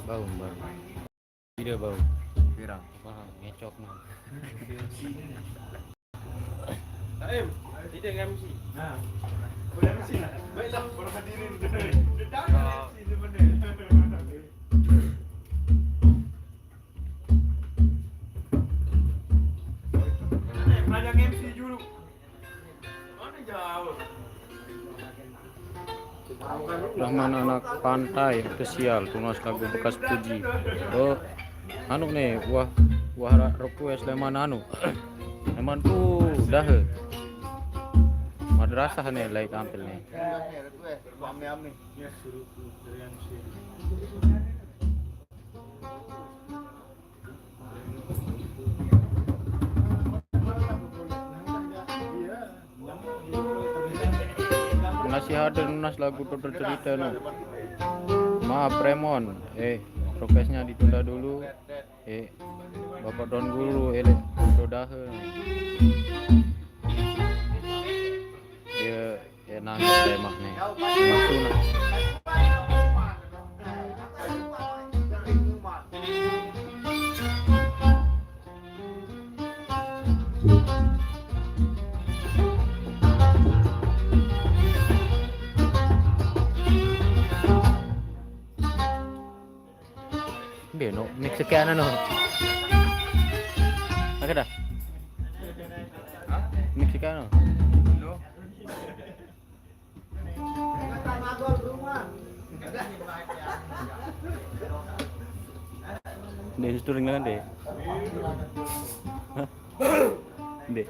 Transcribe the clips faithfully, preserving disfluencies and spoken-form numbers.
Bau, bau. Tidak bau. Pirang. Wah, ngecok no. Saim, tidak M C. Nah, boleh M C. Baiklah, para hadirin. Dia tahu M C sebenarnya. Eh, belajar M C dulu. Mana jauh? Rahman Anak Pantai official, tunas lagu bekas puji. Oh, anu nih, wah, wah, request leman anu. Leman tuh dah. Madrasah nih, lagi tampil nih. Masih ada nunas lagu Dokter Cerita no. Maaf Remon, eh, prokesnya ditunda dulu. Eh, Bapak Don Guru, elek dodahe. Ya, ya nangis saya mah nih. Nafsu nah. Beno, mix sekian anu. Oke dah. Mix sekian anu. Deh, touring dengan deh. Hah? Deh.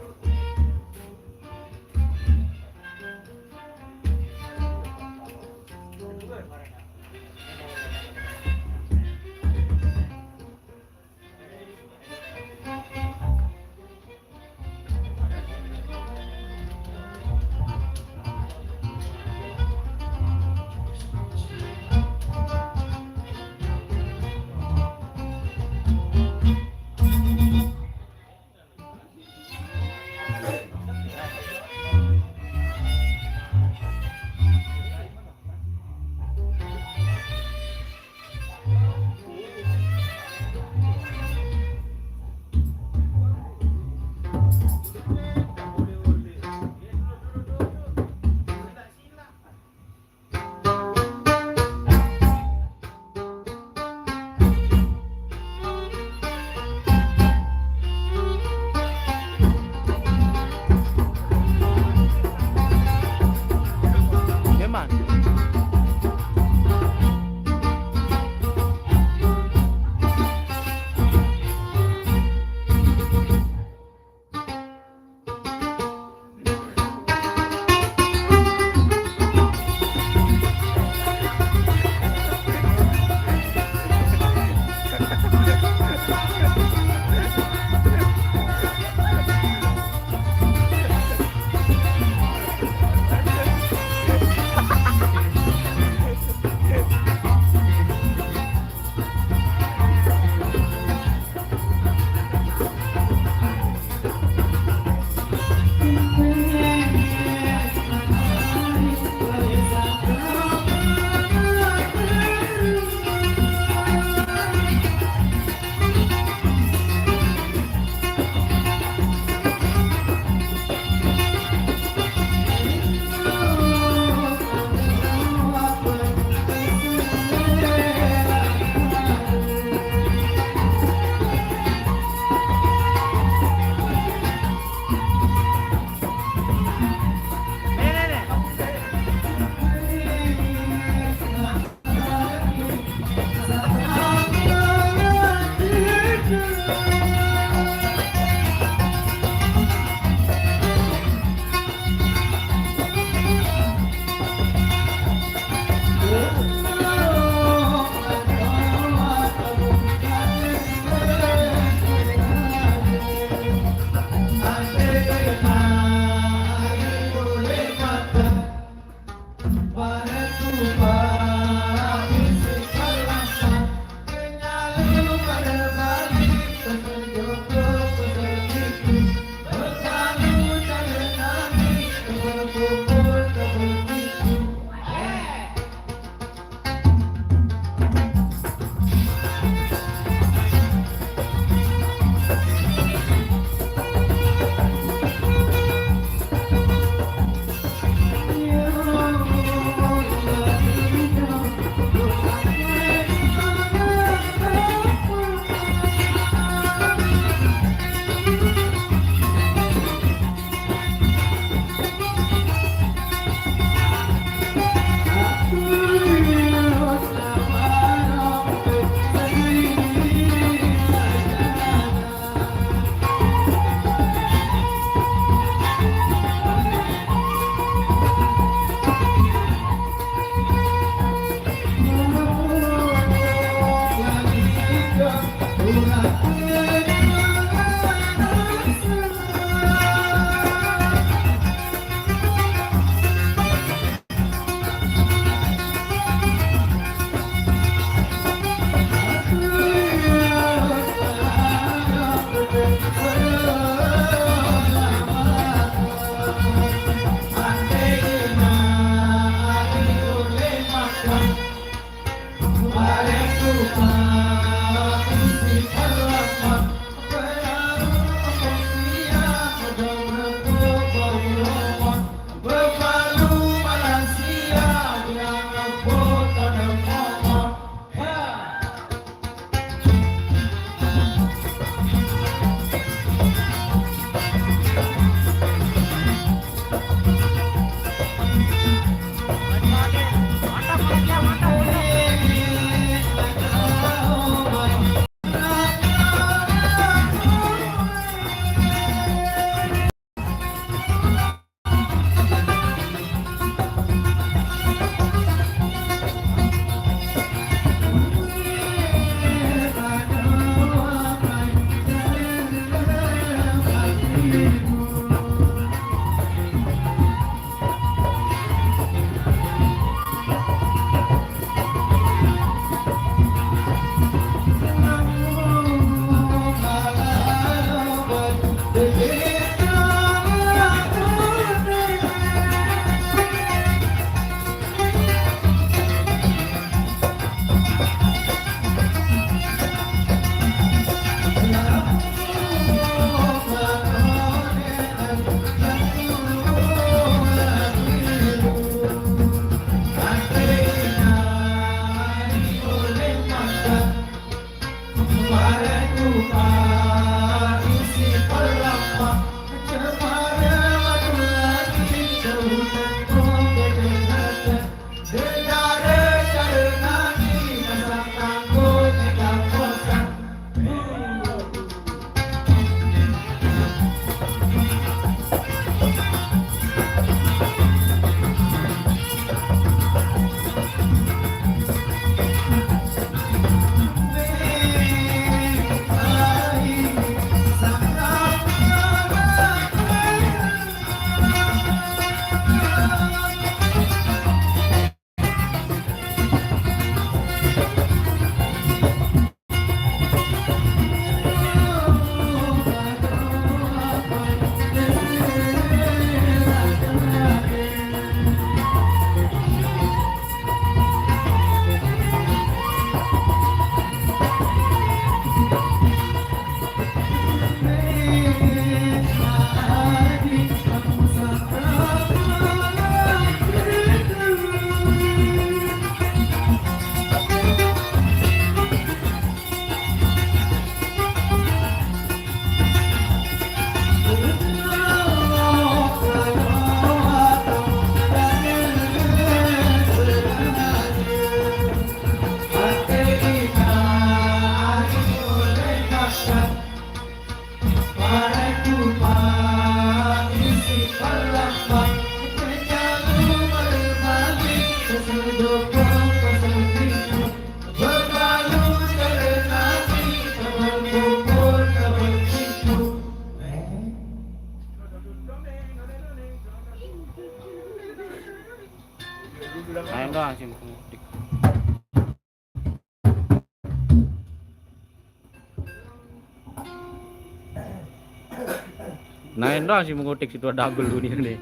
Nah, endo si mengutik situ ada agel dunia nih.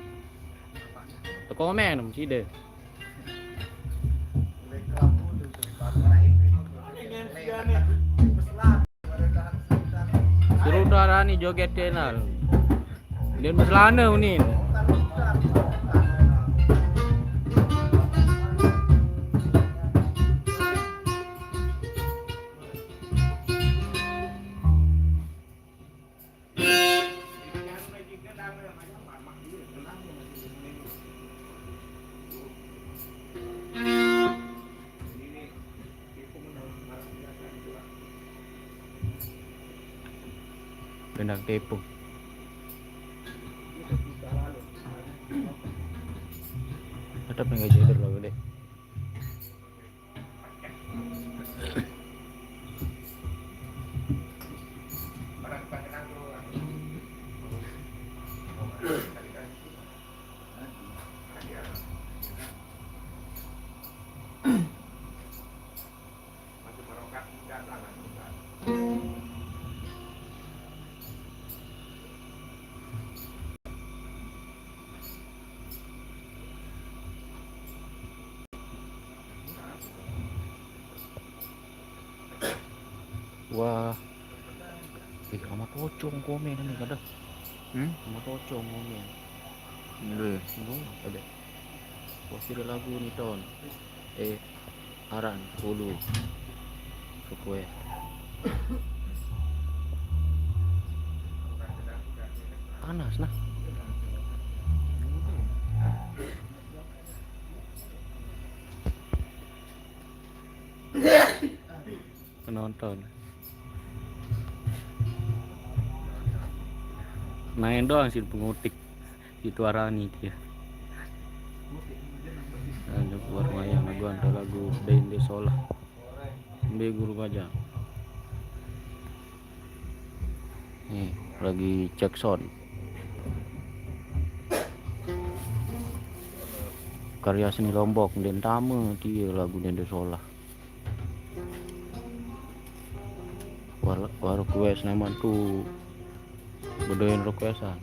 Komen sih deh. Suruh tuh arani joget kenal. Dia meselana unin. Benar tepung. Tetap nggak jodoh loh, deh. Wah. Ih, sama pocong komen ini kada. Hmm? Sama pocong komen. Nggih. Nggih, ada. Posisi lagu nih, Ton. Eh, aran dulu. Sukue. Panas nah. Penonton. Main doang sih pengutik. Itu arani dia. Ada keluar mayang lagu, ada lagu Dende Solah. Mbe guru aja. Nih, lagi cek sound. Karya seni Lombok, Dentame, dia lagu Dende Solah. War, war request neman tuh. Bedoin requestan.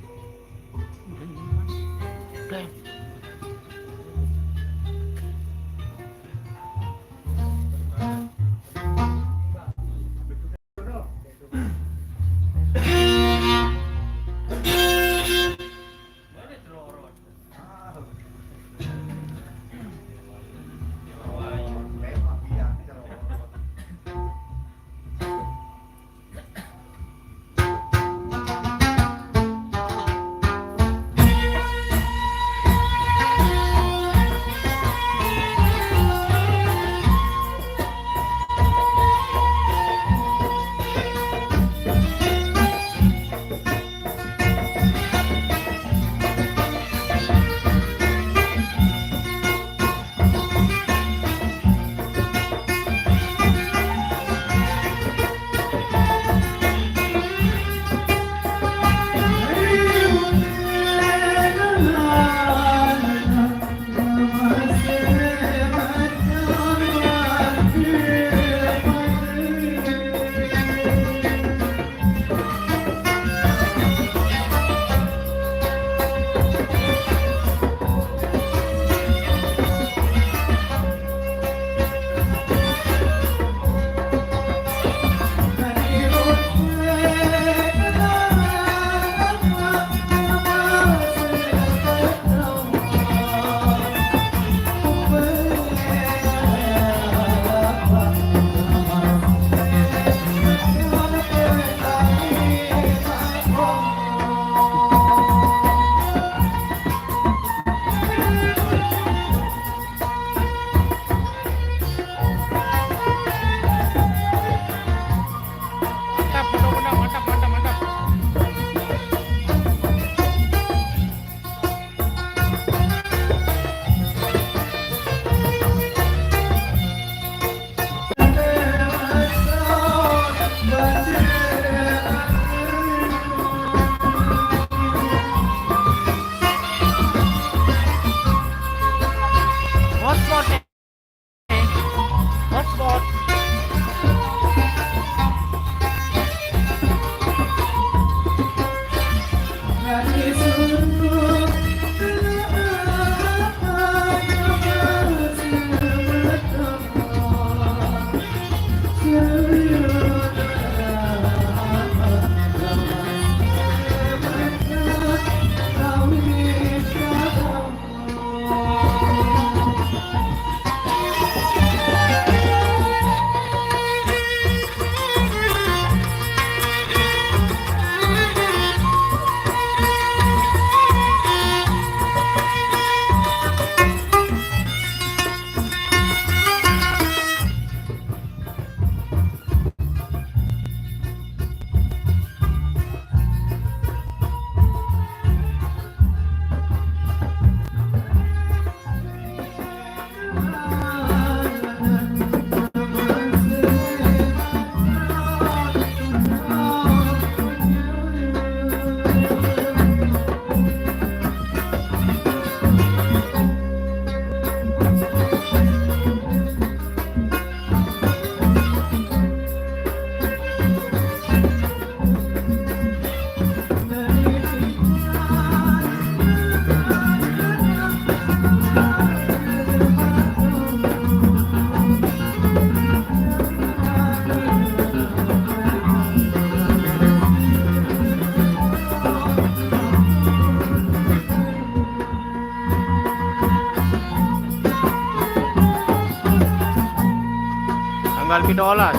Kalpi dolas.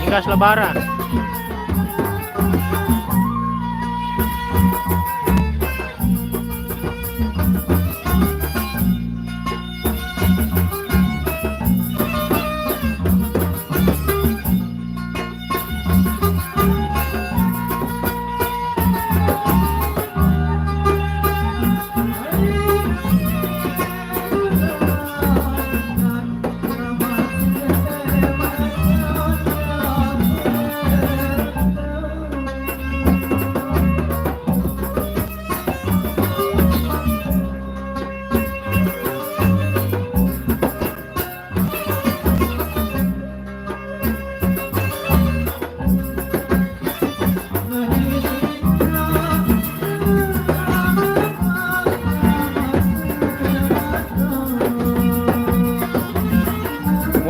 Ingkas lebaran.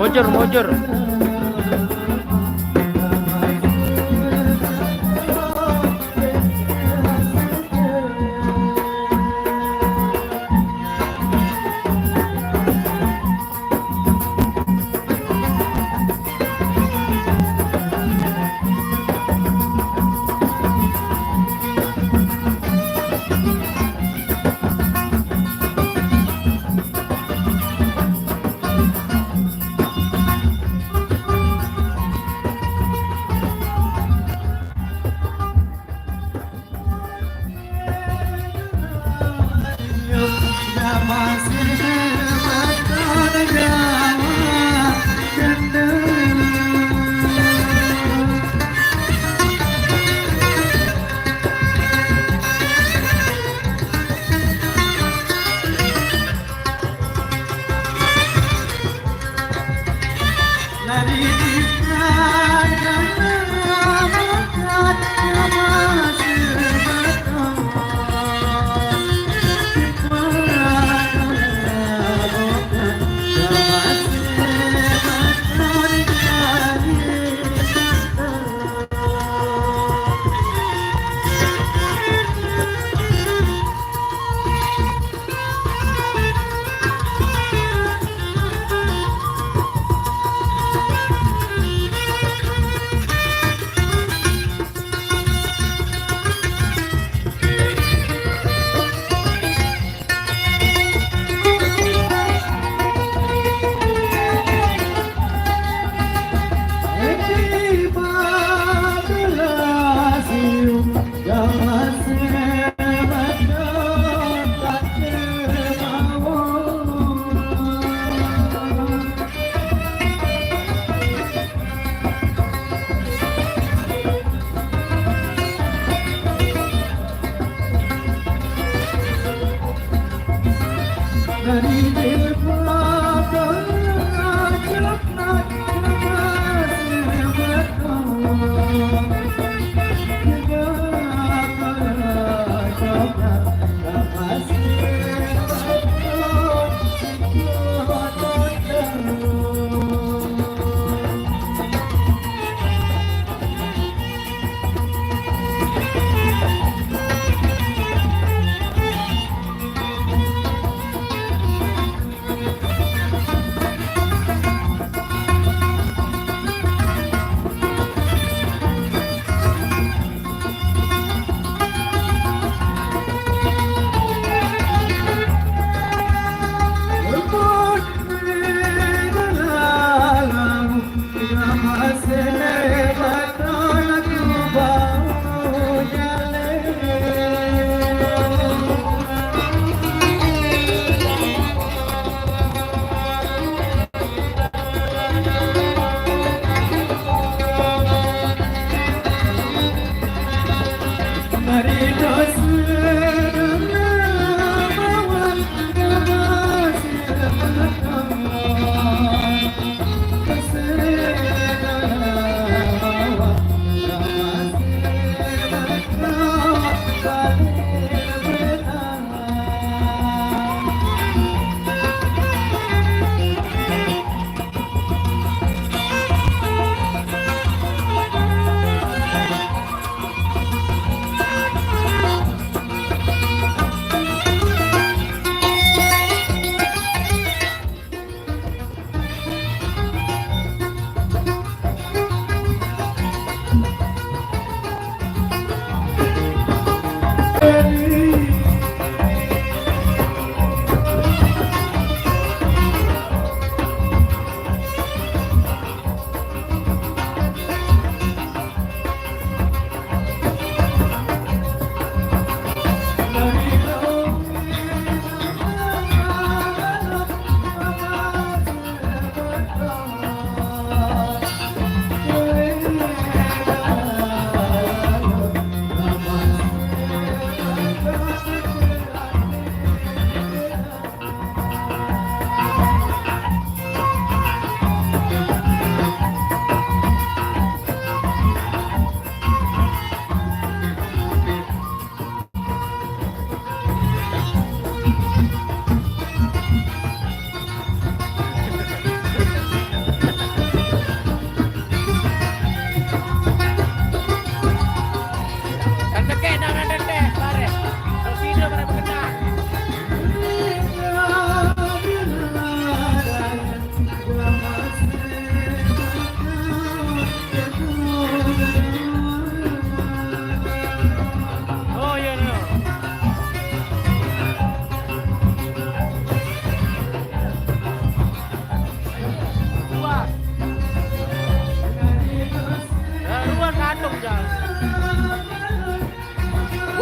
Mojor, mojor.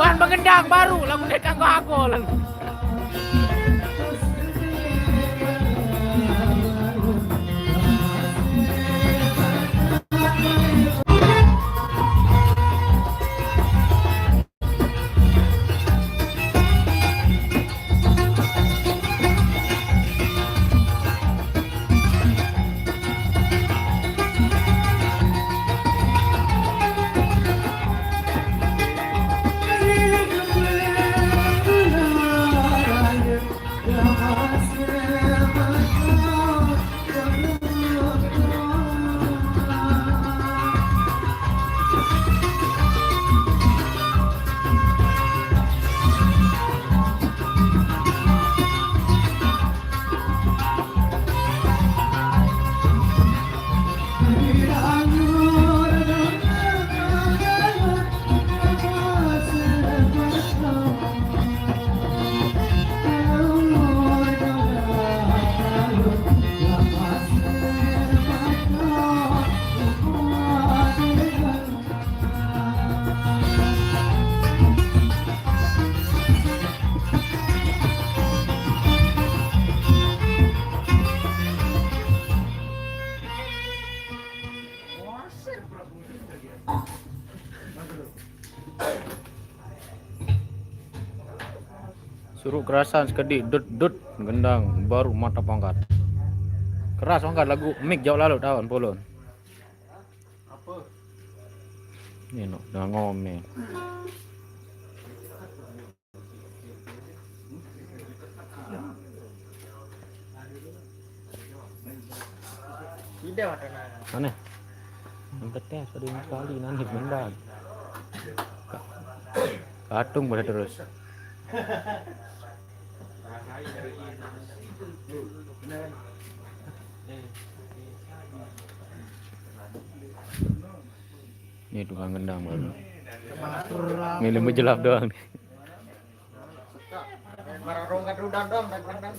Tuan Bengendang baru lagu dia tangga aku. Suruh kerasan sekedi, dut dut, gendang baru mata pangkat. Keras pangkat lagu, mik jauh lalu tawan polon. Ni nak ngom ni. Mana? Yang ketes ada yang sekali nanti benda. Katung pada terus. Ni tukang gendang baru. Ni lembut jelap doang. Marah rongkat rudang doang, tak gendang.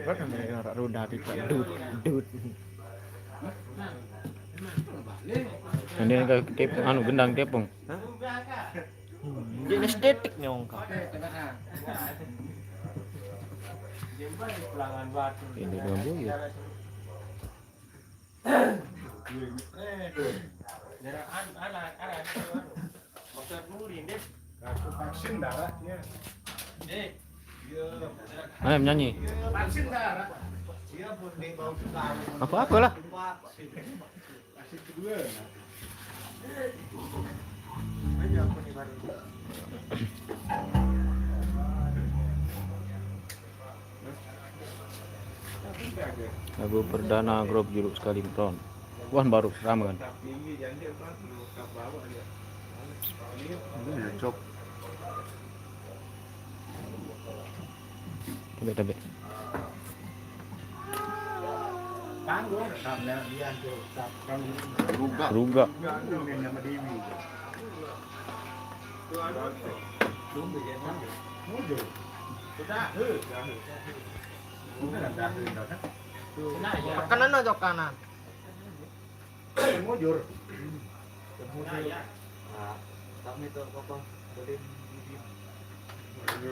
Kan mereka nak rudang, tidak dut, dut. Ini ke tep, anu, gendang tepung. Dia estetik ni orang kau. Ini dua buyut. Vaksin darah dia. Ayo menyanyi. Vaksin darah. Dia pun di bawah. Apa-apalah. Vaksin kedua. Lagu perdana grup Jeruk Sekali Metron. Wah, baru sama kan? Cok. Tebek, tebek. Ruga. Ruga. Kanan aja kanan. Mujur. Nah, kami tuh apa? Boleh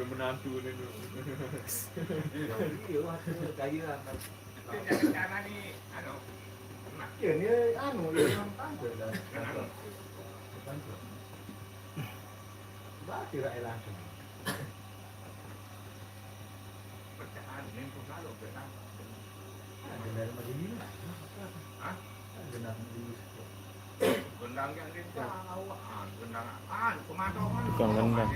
menantu ni tu. Iya, waktu kaya lah. Iya, ni anu, dia orang tangga dah. Tangga. Baca lah langsung. Tukang gendang.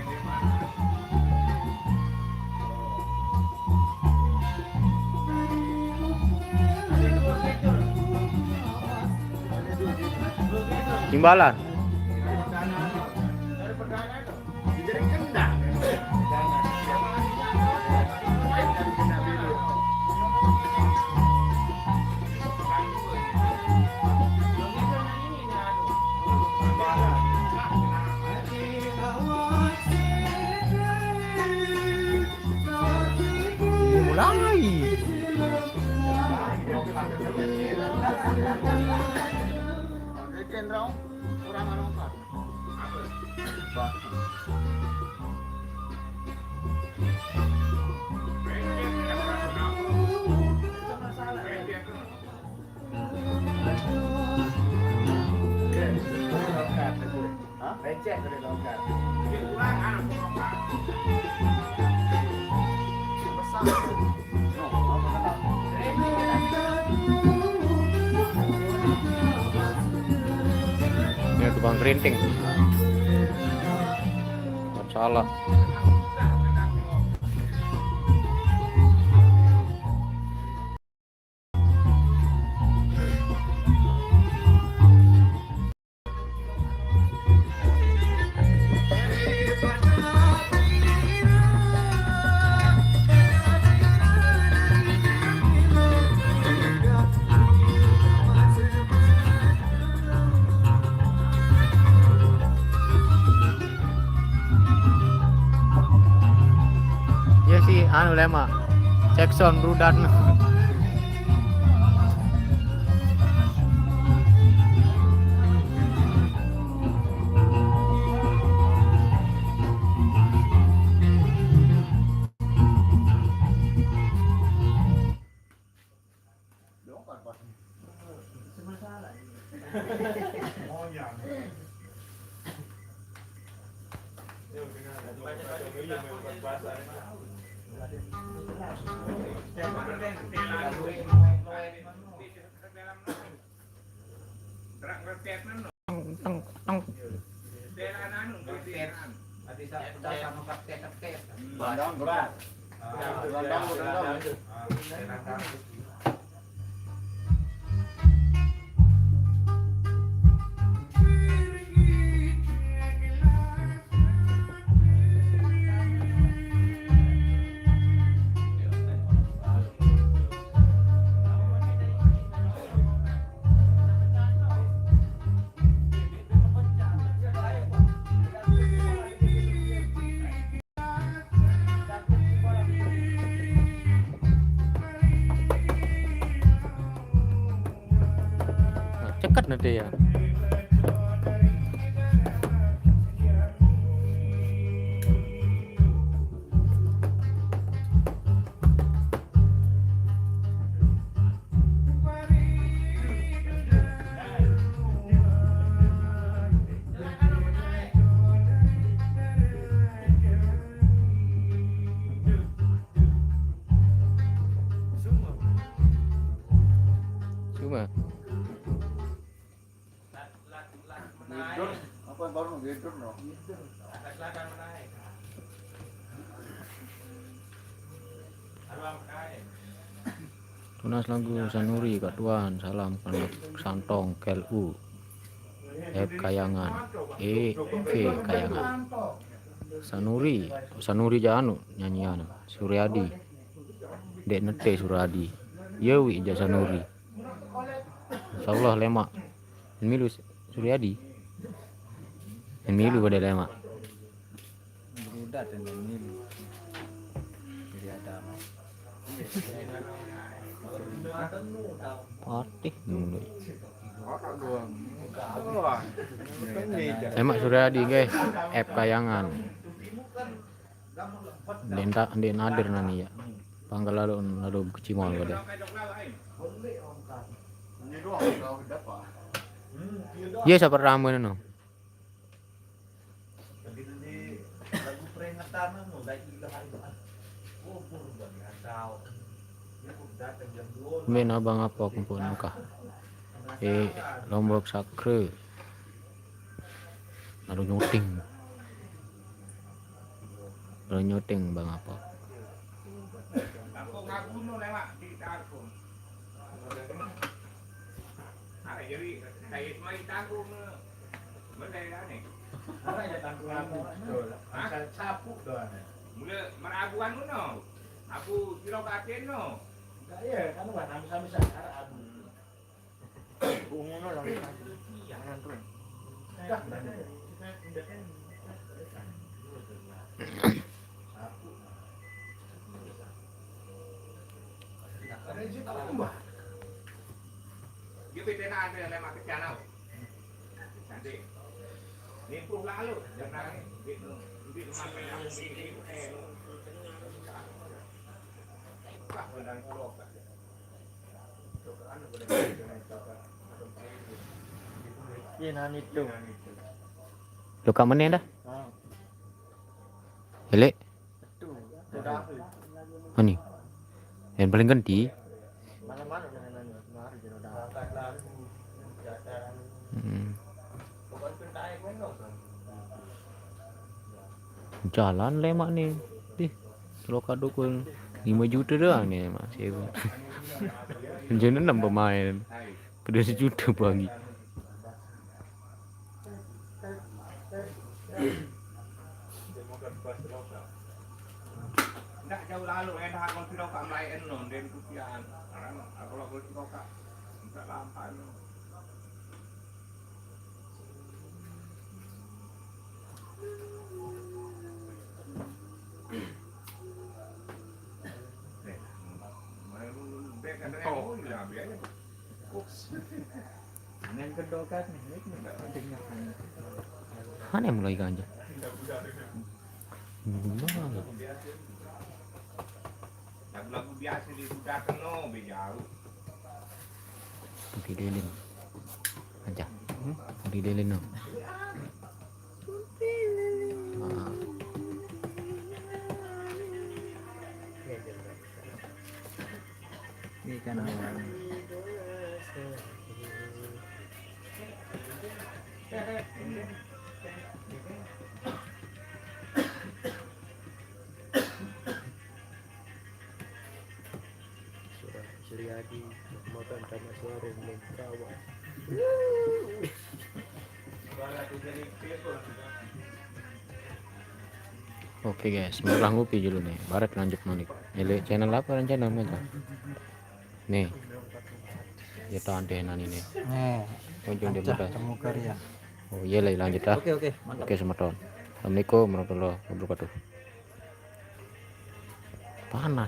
Timbalan. Mulai. Orang Ini tukang kerinting. Masalah. Ya si anu lema. Jackson Rudan. Teng, teng, teng. Nah, cekat nanti ya. Cuma. Tidur, apa baru tidur, no? Tunas lagu Sanuri, Kak Tuan, salam Kak Santong, K L U, F Kayangan, E V Kayangan. Sanuri, Sanuri janu nyanyian, Suryadi, Dek Nete Suryadi, Yewi ja Sanuri. Insyaallah lemak. Milu Suryadi. Milu pada lemak. Berudat dan milu. Jadi ada apa? Patih dulu. Lemak Suryadi, guys. F Kayangan. Ndeq nta-, ndeq nader nani ya. Panggal lalu, lalu kecimol kade. Iya, sabar rame no. Min abang apa kumpul nikah. Eh, Lombok Sakre. Lalu nyuting. Lalu nyuting Bang Apok. Mula merabuan ngono. Aku sira katen no. Enggak ya, kan wah sampe-sampe sekarang aku. Ngono lah. Jangan tuh. Dia bedanya ada yang lemak kecana. Nanti. Iya, nah itu. Lo kak mana dah? Ah, Elek. Betul. Sudah. Ani. Yang paling ganti. Malam-malam dengan anu, kemarin dia udah. Hmm. Jalan lemak nih. Ih, lo kadukun lima juta doang nih, Mas. Jangan enam pemain. Pada sejuta pagi. Ndak jauh lalu, eh, dah aku kira kak main non, dan kupian. Aku lalu kira kak. Ndak lampak non. Yang kedua kan, ini nggak dengar. Mana yang mulai ganja? Lagu-lagu biasa di sudah kena, be jauh. Di lilin. Aja. Di lilin no. Ah. Ini kan awal. Sudah Suryadi makan sama suara belum kawan. Oke guys, murah ngopi dulu nih. Barat lanjut malik. Jadi channel apa rencana mereka? Nih. Ya tahan deh nani nih. Nih, Ujung dia pecah mudah. Temu Karya. Oh iya lah lanjut lah. Oke, oke, mantap. Oke, semeton. Assalamualaikum warahmatullahi wabarakatuh. Panas